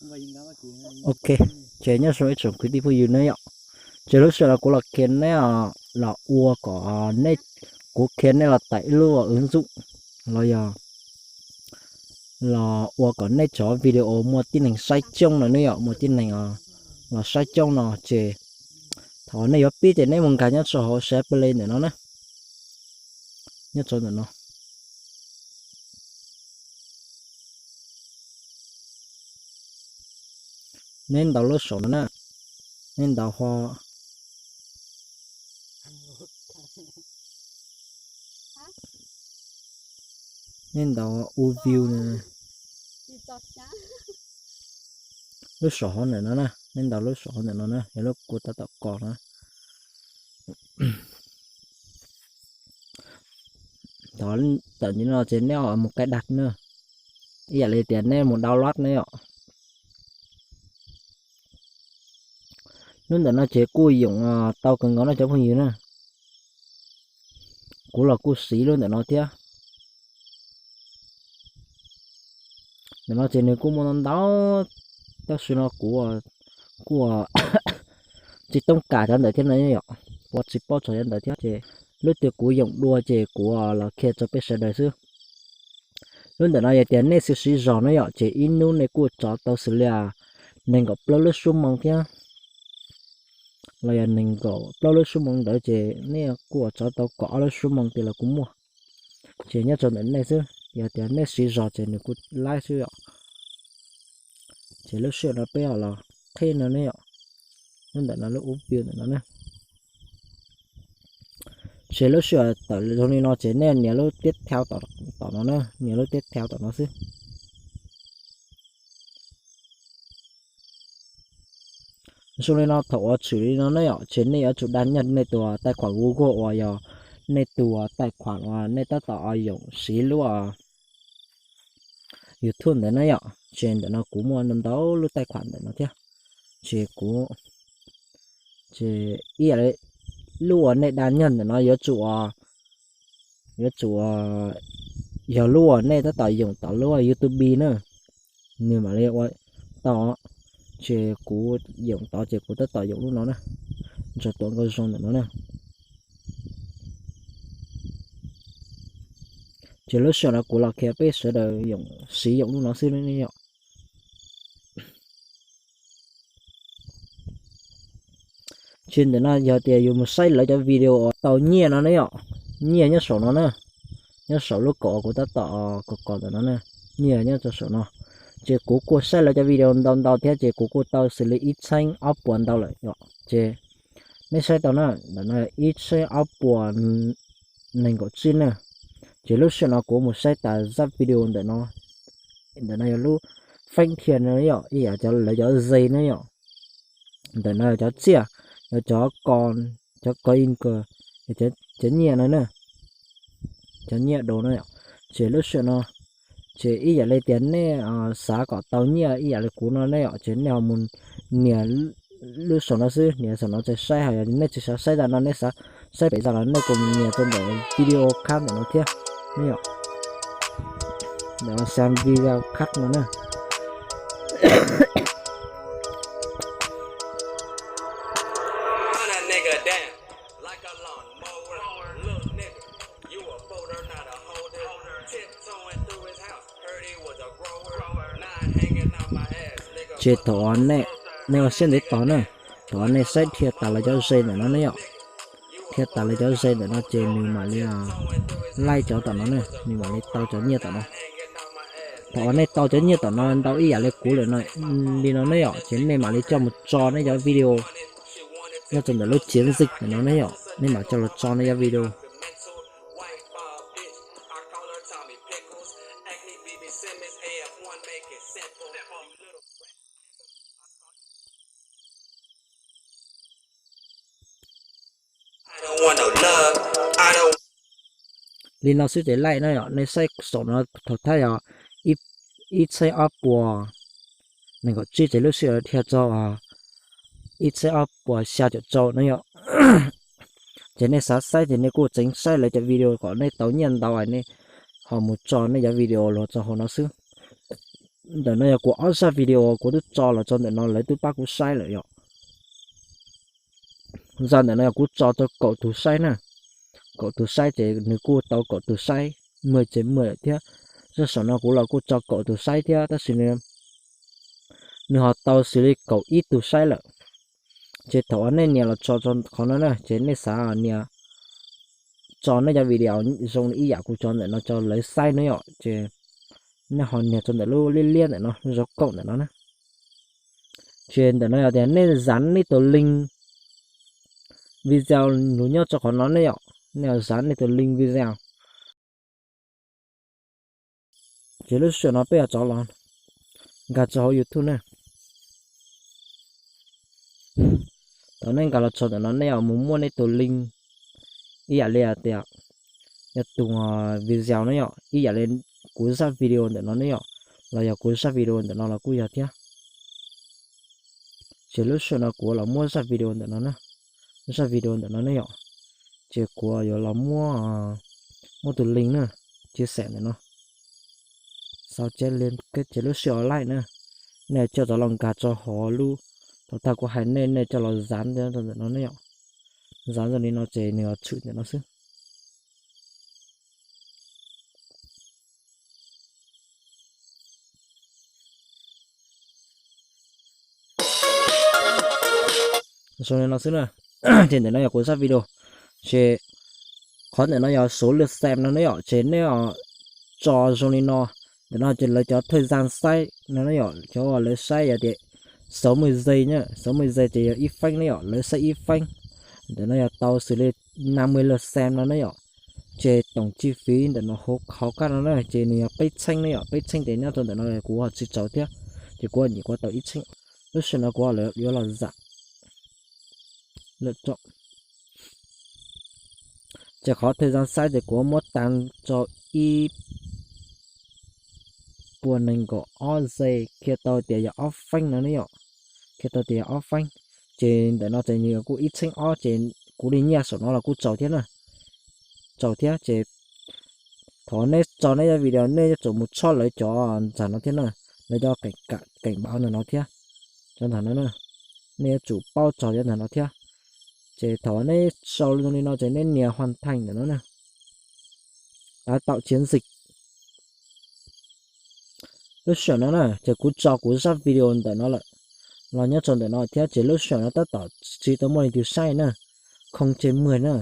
Ok, ces nyob zoo ib tsoom kwv tij phooj ywg ne yom. Ces lub sij hawm no kuv los qhia neb, los ua kom nej, kuv qhia nej los tải ib lub ứng dụng los yog los ua kom nej cov video muaj tib neeg saib coob no ne yom, muaj tib neeg los saib coob no ces thaum nej yuav pib ces neb mus nkag nyob rau hauv sav play ntawm no na, nyob rau ntawm no. Neb ntaus lub saum no na, neb ntaus ho, neb ntaus u view na. Lub saum hauv ntawm no na, neb ntaus lub saum hauv ntawm no na, yog lub kua tab tom kos na. Thaum tawm ntawm no ces neb mus cài đặt na, ib yam li tias neb mus download ne yom. Lub ntawm no ces kuj yoom tau kawg nkaus no cov phooj ywg na. Kuv los kuj siv lub ntawm no thiab. Ntawm no ces nws kuj muaj ntau ntau, tab sis no kuv kuj tsis toob kas cov ntawm thiab no yom, kuv tsis paub txog cov ntawd thiab ces lub twg kuv yoom dua ces kuv los qhia rau peb sawv daws xwb. Lub ntawm no yog tias nej siv siv zog na yom, ces ib hnub nej kuj tsov tau xws li nees nkaum plaub lub xuab moos thiab, los yog nees nkaum plaub lub xuab moos ntawd ces nej kuj tsov tau kaum ob lub xuab moos tiag los kuj muaj. Ces nyob rau ntawm nej xwb, yog tias nej siv zog ces nws kuj laib xwb yom. Ces lub sij hawm no peb los qhib no ne yom, lub ntawm no lub ub piu ntawm no ne. Ces lub sij hawm tawm zoo li no ces nej nias lub tiếp theo tom no na, nias lub tiếp theo tom no xwb. Zoo li no thaum uas tshwm li no ne yom, ces nej yuav tsum đăng nhập nej tus tài khoản Google uas yog nej tus tài khoản uas nej tab tom yoom siv lub YouTube ntawd na yom. Ces ntawm no kuv muaj ntau ntau lub tài khoản ntawm no thiab. Ces kuv, ces ib yam li lub uas nej đăng nhập ntawm no yuav tsum, yuav tsum yog lub uas nej tab tom yoom tom lub YouTube na, nws mam li ua tau. Ces kuv yoom tod ces kuv tab tom yoom lub no na, ntsaws tuam nkauj zoo ntawm no na. Ces lub sij hawm no kuv los qhia peb sawv daws yoom siv yoom lub no xwb ne yom. Ces ntawm no yog tias yus mus saib lawv cov video uas tau nyiaj no ne yom, nyiaj nyob saum no na, nyob saum lub kaum uas kuv tab tom kos kos ntawm no na, nyiaj nyob rau saum no. Ces kuv kuj saib lawv cov video ntau ntau thiab ces kuv kuj tau xws li ib txheeb ob puas ntau lawm yom. Ces nej saib tau na, ntawm no ib txheeb ob puas nees nkaum tsib na. Ces lub sij hawm no kuv mus saib tas zaj video ntawm no, ntawm no yog lub feeb thiaj no yom, ib yam cov lawv cov ze na yom. Ntawm no yog cov tsiaj, yog cov ko, cov ko in ko, cov nyiaj no na, cov nyiaj do na yom. Ces lub sij hawm no ces ib yam li tias nej xav kom tau nyiaj ib yam li kuv no ne yom, ces nej ho mus nias lub saum no xwb, nias saum no txawm saib, ho yog nej tsis xav saib zaj no, nej xav saib pem zaj no nej kuj mus nias rau ntawm video khab ntawm no thiab ne yom. Ntawm no xav video khab no na. Ces thaum nej ua siab ntev tos na, thaum nej saib dhia tas lawv cov ze ntawm no ne yom, dhia tas lawv cov ze ntawm no ces nws mam li laij cov tom no na, nws mam li tau cov nyiaj tom no. Thaum nej tau cov nyiaj tom no ntau ib yam li kuv lawm no, li no ne yom, ces nej mam li coj mus tso nej cov video nyob rau ntawm lub chiến dịch ntawm no ne yom, nej mam coj los tso nej cov video. Li no xwb ces laij no yom, nej saib saum no thaum thab yog ib txhiab ob puas nees nkaum tsib ces lub sij hawm dhia txog ib txhiab ob puas xya caum rau no yom. Ces nej xav saib ces nej kuj tseev saib lawv cov video kom nej tau nyiaj ntau, nej ho mus tso nej cov video los rau hauv no xwb. Ntawm no yog kuv ob zaj video kuv twb tso los tso ntawm no lawv twb pab kuv saib lawm yom. Zaj ntawm no yog kuv tso rau kaum tus saib na, kaum tus saib ces nws kuj tau kaum tus saib, muaj ces muaj lawm thiab. Zaj saum no kuv los kuj tso kaum tus saib thiab tab sis nws ho tau xws li kaum ib tug saib lawm. Ces thaum uas nej nias los tso qhov no na ces nej xav nias tso nej cov video zoo li ib yam kuv tso ntawm no tso lawv saib na yom, ces nej ho nias tso ntawm lub liab liab ntawm no, lub zov kaum ntawm no na. Ces ntawm no yog tias nej zav nej tus link video nws nyob rau qhov no ne yom, nej zav nej tus link video. Ces lub sij hawm no peb yuav rov los nkag rau hauv YouTube na. Thaum nej nkag los txog ntawm no nej yuav mus muaj nej tus link ib yam li tias yog tus video ne yom, ib yam li kuv zaj video ntawm no ne yom, los yog kuv zaj video ntawm no los kuj yog thiab. Ces lub sij hawm no kuv los muab zaj video ntawm no na, zaj video ntawm no ne yom, ces kuv yuav los muab, muab tus link na, chia sẻ ntawm no, sau ces li ces lub sij hawm laij na, nej coj rov los nkag rau hauv lub, thaum tag kuv hais nej, nej coj los zav ntawm no ne yom, zav zoo li no ces nws yuav tshwm ntawm no xwb. Zoo li no xwb na. Ces ntawm no yog kuv zaj video, ces qhov ntawm no yog số lượt xem no ne yom, ces nej tso zoo li no, ntawm no ces lawv cov thời gian saib no ne yom, cov uas lawv saib yog tias sáu mươi giây na, sáu mươi giây ces yog ib feeb ne yom, lawv saib ib feeb. Ntawm no yog tau xws li năm mươi lượt xem no ne yom, ces tổng chi phí ntawm no hauv kaj no na ces nws yog peb txheeb ne yom, peb txheeb ces nyob rau ntawm no kuv ho tsis tsaus thiab, ces kuv nyem kuv tau ib txheeb. Lub sij hawm no kuv yuav los zam lawm tso. Ces qhov thời gian saib ces kuv muab tăng rau ib puas nees nkaum ob giây, qhia tau tias yog ob feeb no ne yom, qhia tau tias yog ob feeb. Ces ntawm no ces nws kuj ib txheeb ob ces kuv li nyiaj saum no los kuj tsaus thiab na, tsaus thiab. Ces thaum nej tso nej cov video nej yuav tsum mus tshoj lawv cov ntawm no thiab na, lawv cov cảnh báo ntawm no thiab, cov ntawm no na, nej yuav tsum paub txog cov ntawm no thiab. Ces thaum nej sau li no ces nej nias hoàn thành ntawm no na, đã tạo chiến dịch. Lub sij hawm no na ces kuv tso kuv zaj video ntawm no lawm, los nyob rau ntawm no thiab ces lub sij hawm no tab tom tsis tau muaj leej twg saib na, không trên mười na,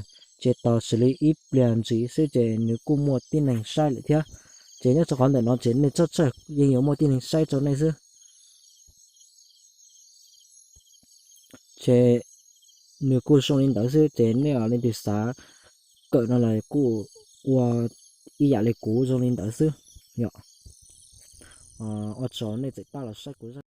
ces tos xws li ib pliag ntxiv xwb ces nws kuj muaj tib neeg saib lawm thiab. Ces nyob rau qhov ntawm no ces nej txhob txhawj, yeej yuav muaj tib neeg saib rau nej xwb. Ces nws kuj zoo li ntawd xwb ces nej leej twg xav kawm no los kuj ua ib yam li kuv zoo li ntawd xwb yom. Ua tsaug nej txawm pab los saib kuv zaj